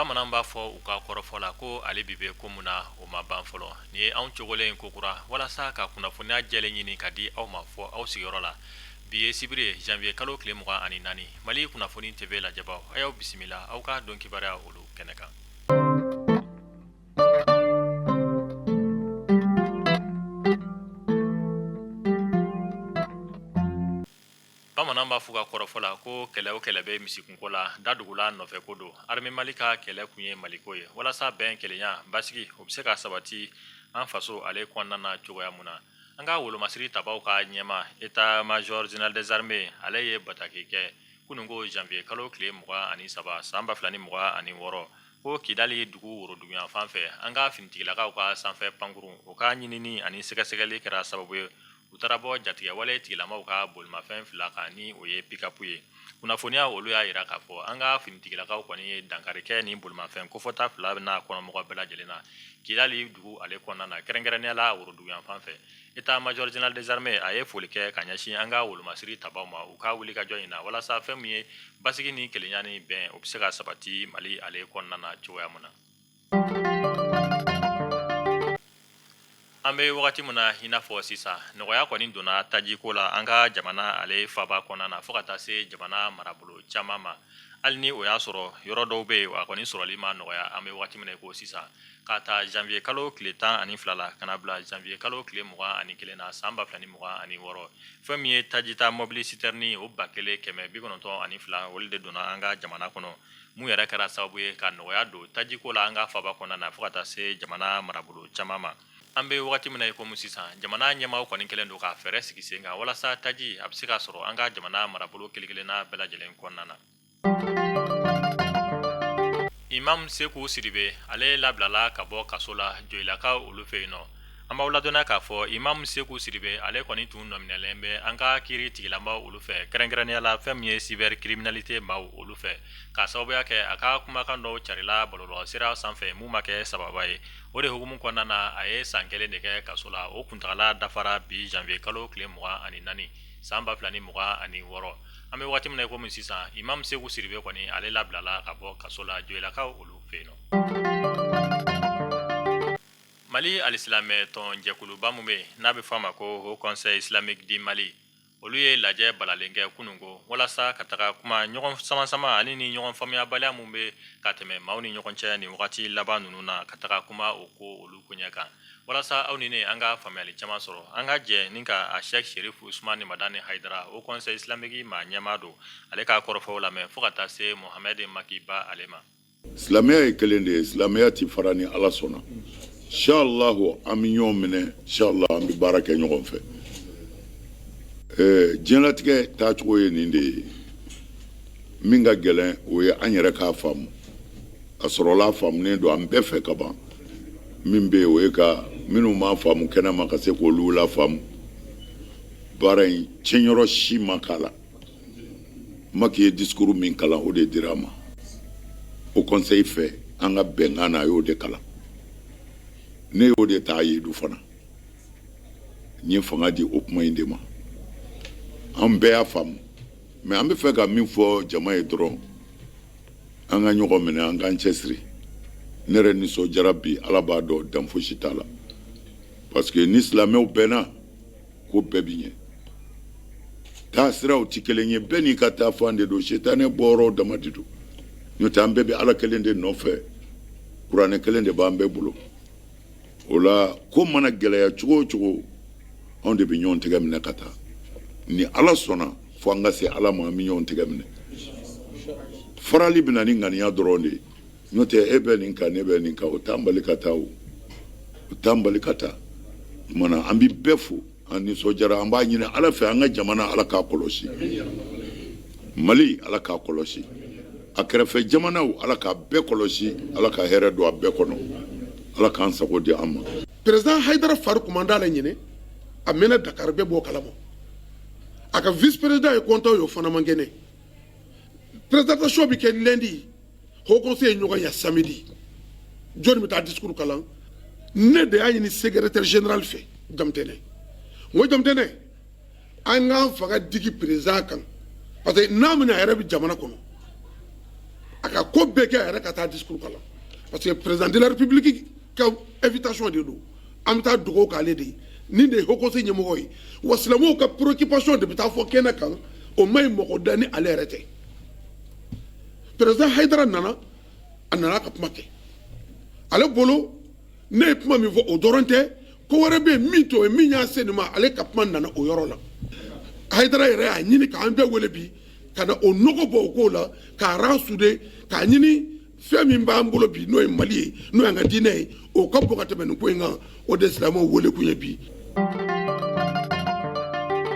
Bamananw b'a fɔ u ka kɔrɔfɔ la ko ale bi bɛ ko min na o ma ban fɔlɔ. Nin ye anw cogolen kokura walasa ka kunnafoniya jɛlen ɲini ka di aw ma fɔ aw sigiyɔrɔ la. Bi ye sibiri ye, janvier kalo tile 24, Mali kunnafoni TV lajɛbaaw, a y'aw bisimila aw ka don kibaruya olu kɛnɛ kan. Bamanan b'a f'u ka kɔrɔfɔ la ko kɛlɛ o kɛlɛ bɛ misikunko la, dadugula nɔfɛ ko don. Armée Mali ka kɛlɛ kun ye Maliko ye, walasa bɛn, kelenya, basigi o bɛ se ka sabati an faso ale kɔnɔna na cogoya mun na. An ka wolomasiri tabaw ka ɲɛmaa état major général des armées ale ye bataki kɛ kununko janvier kalo tile 23 san 2026 ko Kidali dugu woroduguyanfan fɛ, an ka finitigilakaw ka sanfɛ pankurun o ka ɲinini ani sɛgɛsɛgɛli kɛra sababu ye u taara bɔ jatigɛwale tigilamaw ka bolimafɛn fila kan ni o ye pick-up ye. Kunnafoniya olu y'a jira k'a fɔ an ka finitigilakaw kɔni ye dankari kɛ nin bolimafɛn kofɔta fila n'a kɔnɔmɔgɔ bɛɛ lajɛlen na Kidali dugu ale kɔnɔna na, kɛrɛnkɛrɛnnenya la woroduguyanfan fɛ. État major général des armées a ye foli kɛ ka ɲɛsin an ka wolomasiri tabaw ma u ka wulikajɔ in na walasa fɛn min ye basigi ni kelenya ni bɛn o bɛ se ka sabati Mali ale kɔnɔna na cogoya min na. An bɛ wagati min na i n'a fɔ sisan, nɔgɔya kɔni donna tajiko la an ka jamana ale faaba kɔnɔna na fo ka taa se jamana marabolo caman ma. Hali ni o y'a sɔrɔ yɔrɔ dɔw bɛ yen, a kɔni sɔrɔli ma nɔgɔya an bɛ waati min na i ko sisan. K'a ta janvier kalo tile 12 la ka na bila janvier kalo tile 21 na san 2026, fɛn min ye tajita mɔbili sitɛrini o 1192, olu de donna an ka jamana kɔnɔ. Mun yɛrɛ kɛra sababu ye ka nɔgɔya don tajiko la an ka faaba kɔnɔna na fo ka taa se jamana marabolo caman ma. An bɛ wagati min na i komi sisan, jamana ɲɛmaaw kɔni kɛlen don ka fɛɛrɛ sigi sen kan walasa taji a bɛ se ka sɔrɔ an ka jamana marabolo kelen-kelenna bɛɛ lajɛlen kɔnɔna na. Imam Seku Sidibe, ale labilala ka bɔ kaso la Joyilakaw olu fɛ yen nɔ. An b'aw ladɔnniya k'a fɔ Imam Seku Sidibe, ale kɔni tun nɔminɛlen bɛ an ka kiiri tigilamaw olu fɛ, kɛrɛnkɛrɛnnenya la fɛn min ye cybercriminalité maaw olu fɛ, k'a sababuya kɛ a ka kumakan dɔw carila bɔlɔlɔsira sanfɛ mun ma kɛ sababa ye. O de hukumu kɔnɔna na, a ye san kelen de kɛ kaso la, o kuntagala dafara bi janvier kalo tile 24 san 2026. An bɛ waati min na i komi sisan, Imam Seku Sidibe kɔni, ale labilala ka bɔ kaso la Joyilakaw olu fɛ yen nɔ. Mali alisilamɛ tɔn jɛkuluba min bɛ yen n'a bɛ fɔ a ma ko Haut Conseil Islamique du Mali, olu ye lajɛ balalen kɛ kununko walasa ka taga kuma ɲɔgɔn sama-sama ani ni ɲɔgɔn faamuyabaliya min bɛ ka tɛmɛ maaw ni ɲɔgɔn cɛ nin wagati laban ninnu na, ka taga kuma o ko olu koɲɛ kan walasa aw ni ne an ka faamuyali caman sɔrɔ. An ka jɛ ni ka a Sheikh Cherif Ousmane Madani Haidara, Haut Conseil Islamique maa ɲɛmaa don, ale ka kɔrɔfɔw lamɛn fo ka taa se Mohamed Maki Ba ale ma. Silamɛya ye kelen de ye, silamɛya tɛ fara ni Ala sɔnna. Inchallahu an bɛ ɲɔgɔn minɛ, inchallah an bɛ baara kɛ ɲɔgɔn fɛ. Ɛɛ diɲɛlatigɛ taacogo ye nin de ye. Min ka gɛlɛn o ye an yɛrɛ k'a faamu. A sɔrɔla a faamunen don an bɛɛ fɛ ka ban. Min bɛ yen o ye ka minnu m'a faamu kɛnɛma ka se k'olu lafaamu. Baara in tiɲɛyɔrɔ si ma k'a la. Maki ye discours min kalan o de dira a ma Haut Conseil fɛ an ka bɛnkan na a y'o de kalan ne y'o de ta ye du fana n ye fanga di o kuma in de ma an bɛɛ y'a faamu mais an bɛ fɛ ka min fɔ jama ye dɔrɔn an ka ɲɔgɔn minɛ an k'an cɛsiri ne yɛrɛ nisɔndiyara bi ala b'a dɔn dan fosi t'a la parce que ni silamɛw bɛnna ko bɛɛ bi ɲɛ taasiraw tɛ kelen ye bɛɛ n'i ka taafan de don sitanɛ bɔyɔrɔ dama de don n'o tɛ an bɛɛ bɛ ala kelen de nɔfɛ kuranɛ kelen de b'an bɛɛ bolo o la ko mana gɛlɛya cogo o cogo anw de bɛ ɲɔgɔn tɛgɛ minɛ ka taa ni ala sɔnna fo an ka se ala ma an bɛ ɲɔgɔn tɛgɛ minɛ farali bɛ na ni ŋaniya dɔrɔn de ye n'o tɛ e bɛ nin kan ne bɛ nin kan o t'an bali ka taa o o t'an bali ka taa tuma na an bɛ bɛɛ fo an nisɔndiyara an b'a ɲini ala fɛ an ka jamana ala k'a kɔlɔsi mali ala k'a kɔlɔsi a kɛrɛfɛ jamanaw ala k'a bɛɛ kɔlɔsi ala ka hɛrɛ don a bɛɛ kɔnɔ ala k'an sago di an ma. Président Hayidara fari kumanda la ɲinɛ a mɛnna Dakar bɛɛ b'o kalama a ka vice président ye kɔntɔn ye o fana man kɛnɛ présentation bɛ kɛ lundi Haut Conseil ye ɲɔgɔn ye samedi jɔnni bɛ taa discours kalan ne de y'a ɲini secrétaire général fɛ Jamutɛnɛ n ko Jamutɛnɛ an k'an fanga digi président kan parce que n'a mina a yɛrɛ bɛ jamana kɔnɔ A ka ko bɛɛ kɛ a yɛrɛ ka taa discours kalan, parce que président de la République ka invitation de don. An bɛ taa dugawu k'ale de ye. Nin de ye haut conseil ɲɛmɔgɔ ye wa silamɛw ka préoccupation de bɛ taa fɔ kɛnɛ kan. O ma ɲi mɔgɔ da ni ale yɛrɛ tɛ. Président Hayidara nana, a nana ka kuma kɛ. Ale bolo, ne ye kuma min fɔ, o dɔrɔn tɛ, ko wɛrɛ bɛ yen min t'o ye, min y'a se nin ma. Ale ka kuma nana o yɔrɔ la. Hayidara yɛrɛ y'a ɲini k'an bɛɛ wele bi ka na o nɔgɔ bɔ o ko la, k'a rassurer, k'a ɲini fɛn min b'an bolo bi, n'o ye Mali ye, n'o y'an ka diinɛ ye, o ka bon ka tɛmɛ nin ko in kan. O de silamɛw wele kun ye bi.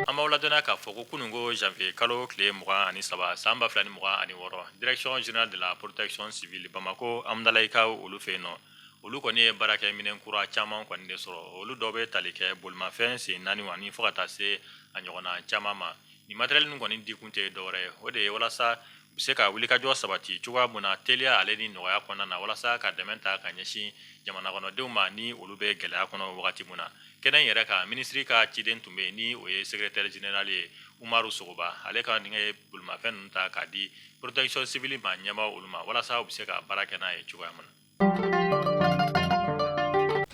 An b'aw ladɔnniya k'a fɔ ko kununko janvier kalo tile 23 san 2026, Direction générale de la protection civile Bamako Amudalayikaw olu fɛ yen nɔ, olu kɔni ye baarakɛminɛn kura caman kɔni de sɔrɔ. Olu dɔw bɛ tali kɛ bolimafɛn sen naani ani fo ka taa se a ɲɔgɔnna caman ma. Nin matériel ninnu kɔni dikun tɛ dɔwɛrɛ ye, o de ye walasa u bɛ se ka wulikajɔ sabati cogoya mun na teliya ale ni nɔgɔya kɔnɔna na, walasa ka dɛmɛ ta ka ɲɛsin jamana kɔnɔdenw ma ni olu bɛ gɛlɛya kɔnɔ wagati mun na. Kɛnɛ in yɛrɛ kan, minisiri ka ciden tun bɛ yen, ni o ye secrétaire général ye Umaru Sogoba. Ale ka nin ye bolimafɛn ninnu ta k'a di protection civile ma ɲɛmaa olu ma, walasa u bɛ se ka baara kɛ n'a ye cogoya mun na.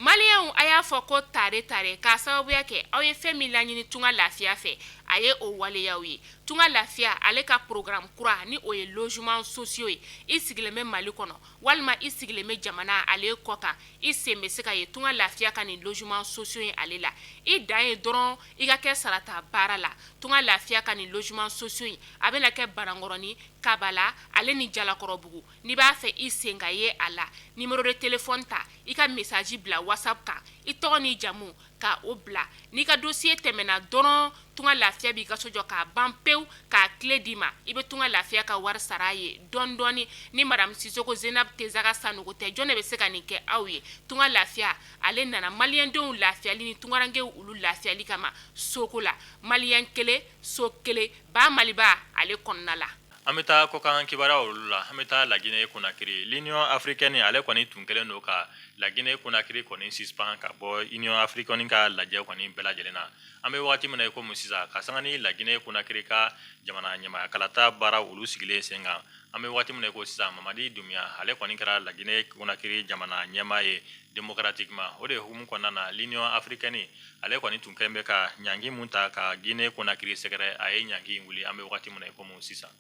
Maliyɛnw, a y'a fɔ ko tare tare k'a sababuya kɛ aw ye fɛn min laɲini Tunga Lafiya fɛ, a ye o waleyaw ye. Tunga Lafiya ale ka programme kura, ni o ye logement sociaux ye, i sigilen bɛ Mali kɔnɔ walima i sigilen bɛ jamana ale kɔ kan, i sen bɛ se ka ye Tunga Lafiya ka nin logement sociaux ye ale la. I dan ye dɔrɔn i ka kɛ sarata baara la. Tunga Lafiya ka nin logement sociaux in, a bɛna kɛ Banankɔrɔni, Kabala ale ni Jalakɔrɔbugu. N'i b'a fɛ i sen ka ye a la, numéro de téléphone ta, i ka message bila WhatsApp kan, i tɔgɔ n'i jamu ka o bila. N'i ka dossier tɛmɛna dɔrɔn, Tunga Lafiya b'i ka so jɔ k'a ban pewu, k'a clé d'i ma. I bɛ Tunga Lafiya ka wari sara a ye dɔɔni dɔɔni. Ni madame Sisoko Zenab Tezaga Sanogo tɛ, jɔn de bɛ se ka nin kɛ aw ye? Tunga Lafiya ale nana maliyɛndenw lafiyali ni tungarankew olu lafiyali kama soko la. Maliyɛn kelen so kelen ba Maliba ale kɔnɔna la. An bɛ taa kɔkan kibaruya olu la. An bɛ taa Laginɛ Konakiri. L'Union africaine ale kɔni tun kɛlen don ka Laginɛ Konakiri kɔni suspend ka bɔ Union africaine ka lajɛ kɔni bɛɛ lajɛlen na. An bɛ wagati min na i komi sisan, ka sanga ni Laginɛ Konakiri ka jamana ɲɛmaaya kalata baara olu sigilen sen kan, an bɛ wagati min na i ko sisan, Mamadi Dunbiya ale kɔni kɛra Laginɛ Konakiri jamana ɲɛmaa ye démocratiquement. O de hukumu kɔnɔna na, l'Union africaine ale kɔni tun kɛlen bɛ ka ɲangi mun ta ka Guinée Conakry sɛgɛrɛ, a ye ɲangi in wuli an bɛ wagati min na i komi sisan.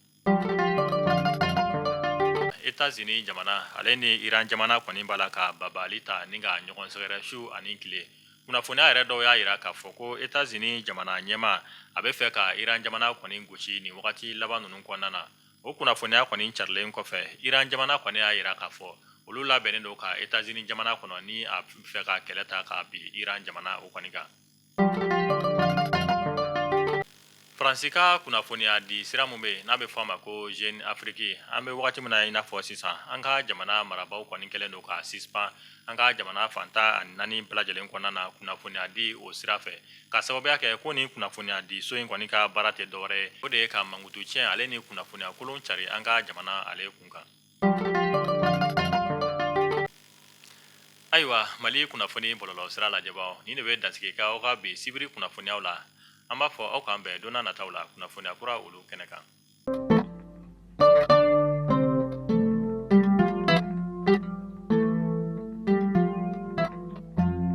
États-Unis jamana ale ni Iran jamana kɔni b'a la ka babali ta ni ka ɲɔgɔn sɛgɛrɛ su ani tile. Kunnafoniya yɛrɛ dɔw y'a jira k'a fɔ ko États-Unis jamana ɲɛmaa a bɛ fɛ ka Iran jamana kɔni gosi nin wagati laban ninnu kɔnɔna na. O kunnafoniya kɔni carilen kɔfɛ, Iran jamana kɔni y'a jira k'a fɔ olu labɛnnen don ka États-Unis jamana kɔnɔ ni a fɛ ka kɛlɛ ta ka bin Iran jamana o kɔni kan. Faransi ka kunnafoniya di sira min bɛ yen n'a bɛ fɔ a ma ko Jeune Afrique, an bɛ wagati min na i n'a fɔ sisan, an ka jamana marabaaw kɔni kɛlen don ka suspend an ka jamana fan 14 bɛɛ lajɛlen kɔnɔna na kunnafoniya di o sira fɛ, ka sababuya kɛ ko ni kunnafoniya di so in kɔni ka baara tɛ dɔwɛrɛ ye, o de ye ka mankutu tiɲɛ ale ni kunnafoniya kolon cari an ka jamana ale kun kan. Ayiwa, Mali kunnafoni bɔlɔlɔ sira lajɛbaaw, nin de bɛ dansigi kɛ aw ka bi sibiri kunnafoniyaw la. An b'a fɔ aw k'an bɛn don nataw la kunnafoniya kura olu kɛnɛ kan.